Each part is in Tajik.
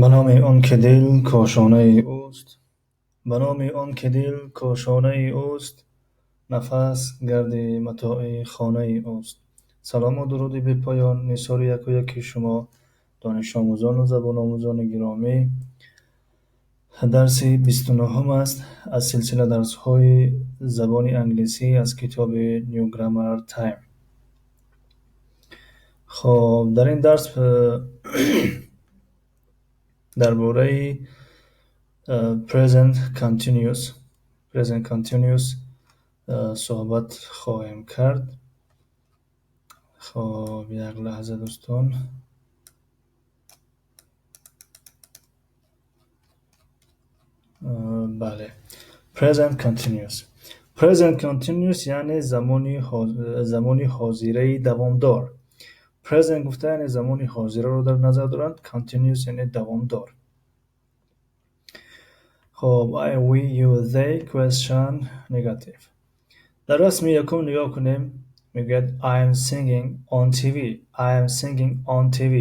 Ба номи он ки дил кошонаи ӯст, ба номи он ки дил кошонаи ӯст, нафас гарди матои хонаи ӯст. Салому дуруди бепоён нисори яку яки шумо, донишомӯзону забономӯзони гиромӣ. Дарси 29-ҳум аст аз силсила дарсҳои забони англисӣ аз китоби New Grammar Time. Хоб, дар ин дарс дар бораи present continuous суҳбат хоҳем кард. Хоб, як лаҳза, дӯстон. Бале, present continuous. Present continuous яъне замони ҳозираи давомдор. Present гуфта, яъне замони ҳозираро дар назар доранд, continuous яъне давомдор. Хоб, I, we, you, they, question, negative. Дар расми якум нигоҳ кунем, мегӯяд: I am singing on TV. I am singing on TV.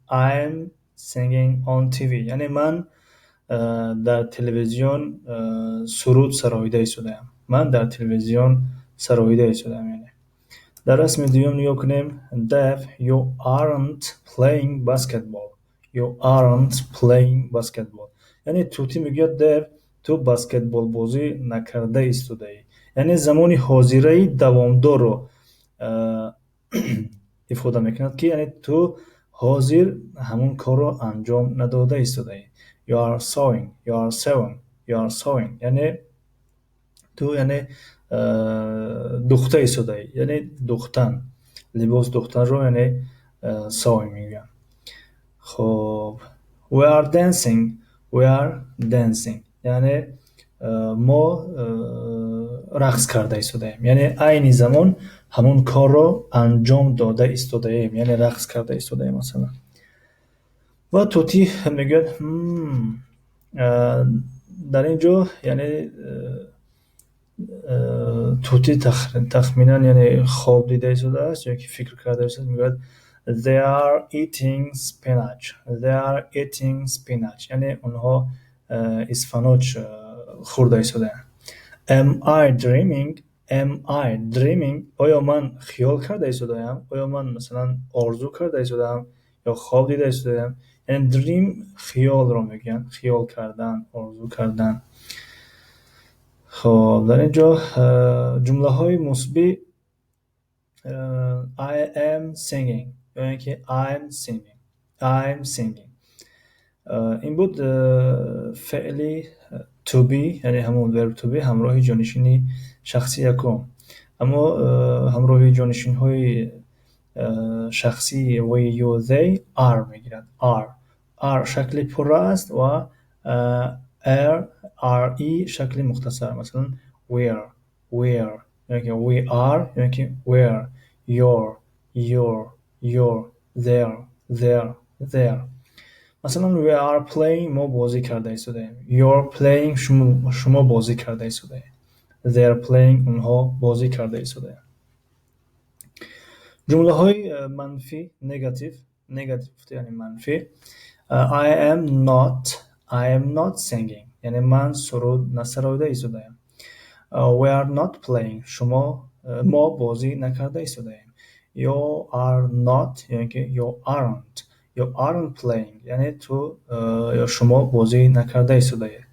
I am singing on TV. Яъне ман дар телевизион суруд сароида истодаам. Ман дар телевизион сароида истодаам, яъне. Дар расми дуюм нигоҳ кунем: Dev, you aren't playing basketball. You aren't playing basketball. Яъне тӯтӣ мегӯяд: Dev, ту баскетболбозӣ накарда истодаӣ. Яъне замони ҳозираи давомдорро ифода мекунад, ки яъне ту ҳозир ҳамон корро анҷом надода истодаӣ. You are sewing, you are sewing, you are sewing. Яъне ту, яъне духта истодаӣ, яъне духтан, либос духтанро яъне sewing мегӯянд. Хоб, we are dancing, we are dancing. Яъне мо рақс карда истодаем. Яъне айни замон ҳамон корро анҷом дода истодаем, яъне рақс карда истодаем, масалан. Ва тӯтӣ мегӯяд, дар ин ҷо, яъне тӯтӣ тахминан, яъне хоб дида истодааст ё ки фикр карда истодааст, мегӯяд: They are eating spinach. They are eating spinach. Яъне онҳо исфаноч хӯрда истодаанд. Am I dreaming? Am I dreaming? Оё ман хиёл карда истодаам? Оё ман, масалан, орзу карда истодаам ё хоб дида истодаам? Яъне dream хиёлро мегӯянд, хиёл кардан, орзу кардан. Хоб, дар ин ҷо ҷумлаҳои мусбӣ: I am singing ё ин ки I'm singing. I'm singing. Ин буд феъли to be, яъне ҳамон verb to be ҳамроҳи ҷонишини шахси якум. Аммо ҳамроҳи ҷонишинҳои шахсии we, you, they are мегирад. Are. Are шакли пурра аст ва are, re шакли мухтасар. Масалан, we're, we're ё ки we are ё ки we're, you're, you're, you're, they're, they're, they're. Масалан, we are playing, мо бозӣ карда истодаем. You're playing, шумо бозӣ карда истодаед. They're playing, онҳо бозӣ карда истодаанд. Ҷумлаҳои манфӣ, negative, negative гуфта, яъне манфӣ. I am not, I am not singing. Яъне ман суруд насароида истодаам. We are not playing. Шумо, мо бозӣ накарда истодаем. You are not ё ин ки you aren't. You aren't playing. Яъне ту ё шумо бозӣ накарда истодаед.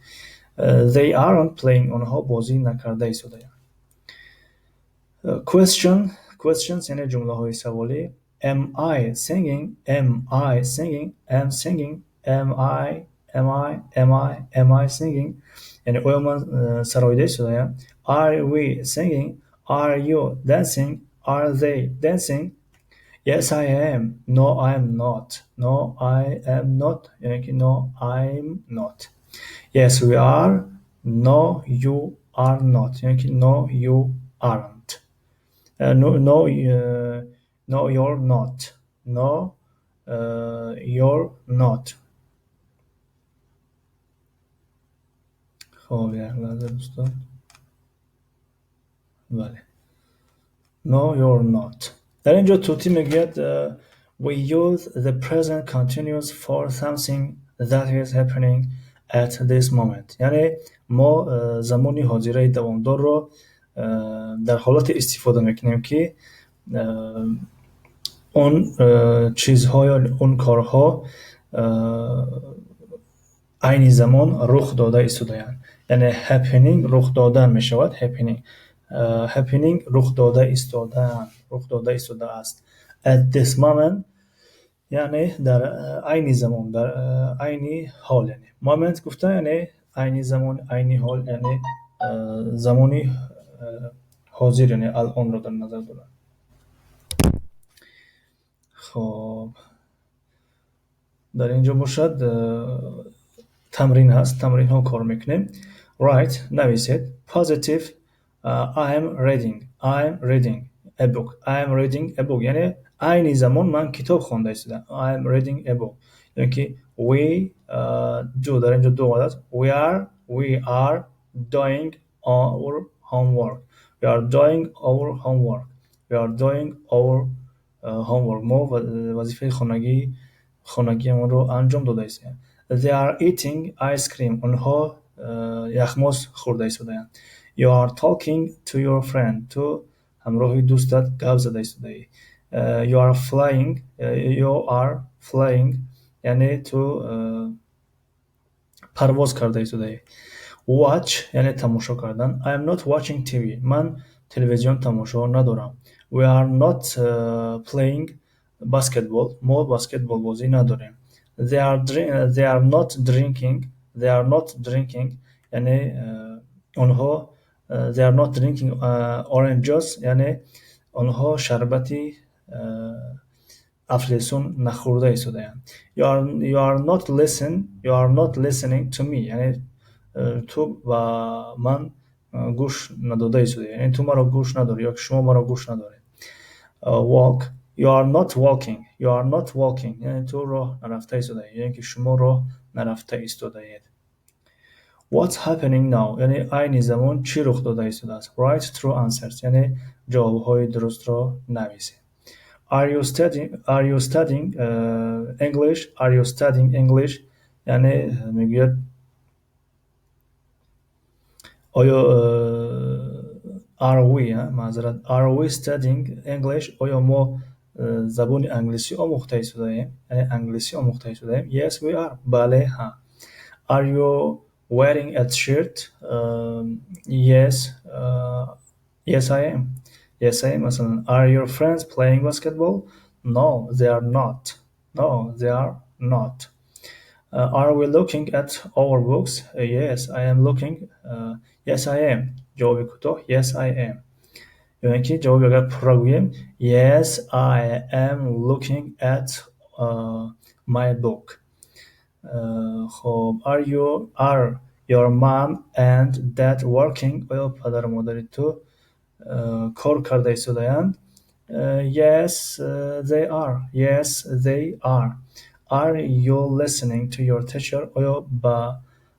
They aren't playing. Онҳо бозӣ накарда истодаанд. Question, questions, яъне ҷумлаҳои саволӣ. Am I singing? Am I singing? Am singing? Am I? Am I? Am I? Am I singing? Яъне оё ман сароида истодаям? Are we singing? Are you dancing? Are they dancing? Yes, I am. No, I am not. No, I am not. Яъне ки no, I'm not. Yes, we are. No, you are not. Яъне ки no, you aren't. No, no, no, you're not. No, you're not. Хоб, як лаҳза, дӯстон. Бале. No, you're not. Дар ин ҷо тӯтӣ мегӯяд: We use the present continuous for something that is happening at this moment. Яъне мо замони ҳозираи давомдорро дар ҳолате истифода мекунем, ки он чизҳо ё он корҳо айни замон рух дода истодаанд. Яъне happening рух додан мешавад. Happening рух дода истодаанд, рух дода истодааст. At this moment, яъне дар айни замон, дар айни ҳол. Яъне moment гуфта, яъне айни замон, айни ҳол, яъне замони ҳозир, яъне алонро дар назар дорад. Хоб, дар ин ҷо бошад, тамрин ҳаст, тамринҳо кор мекунем. Write, нависед. Positive: I am reading, I am reading a book, I am reading a book. Яъне айни замон ман китоб хонда истодаам. I am reading a book. Ё ки we do, дар ин ҷо do омадааст. We are doing our homework, we are doing our homework, we are doing our homework. Мо вазифаи хонагиамонро анҷом дода истодаем. They are eating ice cream. Онҳо яхмоз хӯрда истодаанд. You are talking to your friend. Ту ҳамроҳи дӯстат гап зада истодаӣ. You are flying, you are flying, яъне ту парвоз карда истодаӣ. Watch, яъне тамошо кардан. I am not watching TV. Ман телевизион тамошо надорам. We are not playing basketball. Мо баскетбол бозӣ надорем. They are not drinking, they are not drinking, яъне онҳо, they are not drinking orange juice, яъне онҳо шарбати афлесун нахӯрда истодаанд. You are not listen, you are not listening to me, яъне ту ба ман гӯш надода истодаӣ, яъне ту маро гӯш надорӣ ё шумо маро гӯш надоред. Walk: you are not walking, you are not walking, яъне ту роҳ нарафта истодаӣ, яъне ки шумо роҳ нарафта истодаед. What's happening now? Яъне айни замон чӣ рух дода истодааст? Write true answers, яъне ҷавобҳои дурустро нависед. Are you studying English? Are you studying English? Яъне мегӯяд, оё, are we, маъзарат, are we studying English? Оё мо забони англисӣ омӯхта истодаем, яъне англисӣ омӯхта истодаем? Yes, we are. Бале, ҳа. Are you wearing a shirt? Yes, yes, I am. Yes, I am. Масалан, are your friends playing basketball? No, they are not. No, they are not. Are we looking at our books? Yes, I am looking. Yes, I am. Ҷавоби кӯтоҳ: yes, I am. Ё ин ки ҷавоби агар пурра гӯем: yes, I am looking at my book. Хоб, are your mom and dad working? Оё падару модари ту кор карда истодаанд? Yes, they are. Yes, they are. Are you listening to your teacher? Оё ба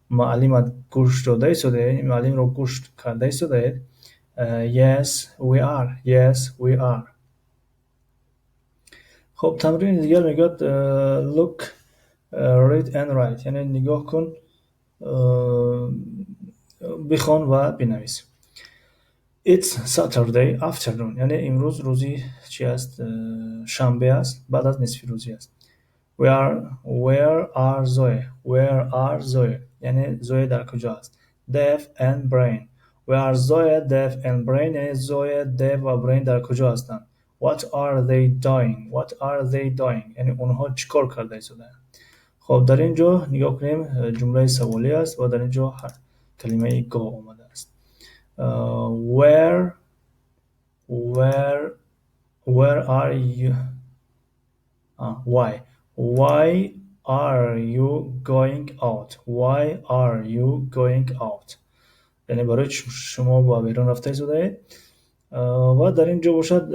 муаллимат гӯш дода истодаед, муаллимро гӯш карда истодаед? Yes, we are. Yes, we are. Хоб, тамрини дигар мегӯяд: look, read and write, яъне нигоҳ кун, бихон ва бинавис. It's Saturday afternoon, яъне имрӯз рӯзи чи аст? Шанбе аст, баъд аз нисфи рӯзӣ аст. Where are Zoe? Where are Zoe? Яъне Зоe дар куҷо аст? Dave and Brain. Where are Zoe, Dave and Brain? Яъне Зоe, Dave ва Brain дар куҷо ҳастанд? What are they doing? What are they doing? Яъне онҳо чӣ кор карда истодаанд? Хоб, дар ин ҷо нигоҳ кунем, ҷумлаи саволӣ аст ва дар ин ҷо калимаи go омадааст. Where are you? Why are you going out? Why are you going out? Яъне барои чӣ шумо ба берун рафта истодаед? Ва дар ин ҷо бошад,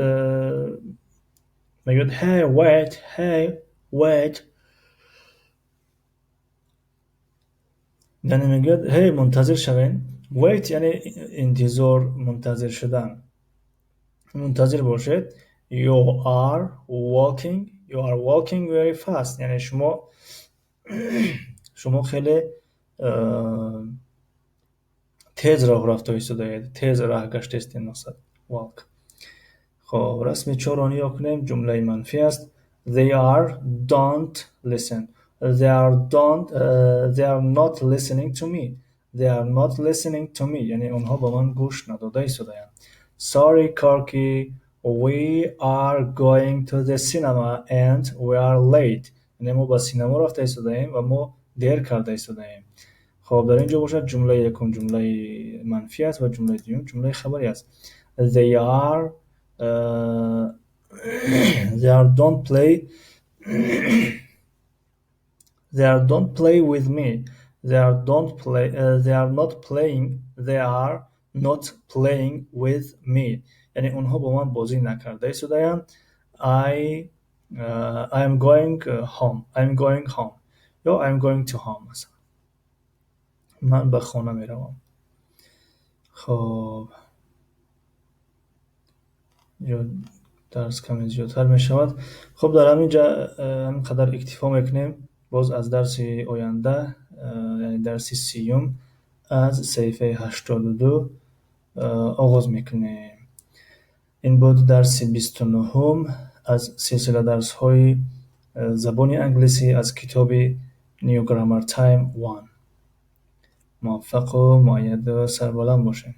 мегӯяд: hey, wait, hey, wait, яъне мегӯяд: ҳей, мунтазир шавед. Wait, яъне интизор, мунтазир шудан, мунтазир бошед. You are walking, you are walking very fast, яъне шумо Шумо хеле тез роҳ рафта истодаед, тез раҳ гаштаистед, мақсад walk. Хоб, расми чорро нигоҳ кунем, ҷумлаи манфӣ аст. They are don't listen. They are don't, they are not listening to me. They are not listening to me. Яъне онҳо ба ман гӯш надода истодаанд. Sorry, Corky, we are going to the cinema and we are late. Яъне мо ба синемо рафта истодаем ва мо дер карда истодаем. Хоб, дар ин ҷо бошад, ҷумлаи якум ҷумлаи манфӣ аст ва ҷумлаи дуюм ҷумлаи хабарӣ аст. They are don't play, they are don't play with me. They are don't play, they are not playing, they are not playing with me. Яъне онҳо бо ман бозӣ накарда истодаанд. I am going home. I am going home ё I am going to home, масалан. Ман ба хона меравам. Хоб, ё дарс каме зиёдтар мешавад. Хуб, дар ҳамин ҷа ҳамин қадар иктифо мекунем. Боз аз дарси оянда, яъне дарси 30-ум, аз саҳифаи 82 оғоз мекунем. Ин буд дарси 29-ум аз силсила дарсҳои забони англисӣ аз китоби New Grammar Time One. Муваффақу муайяду сарбаланд бошед.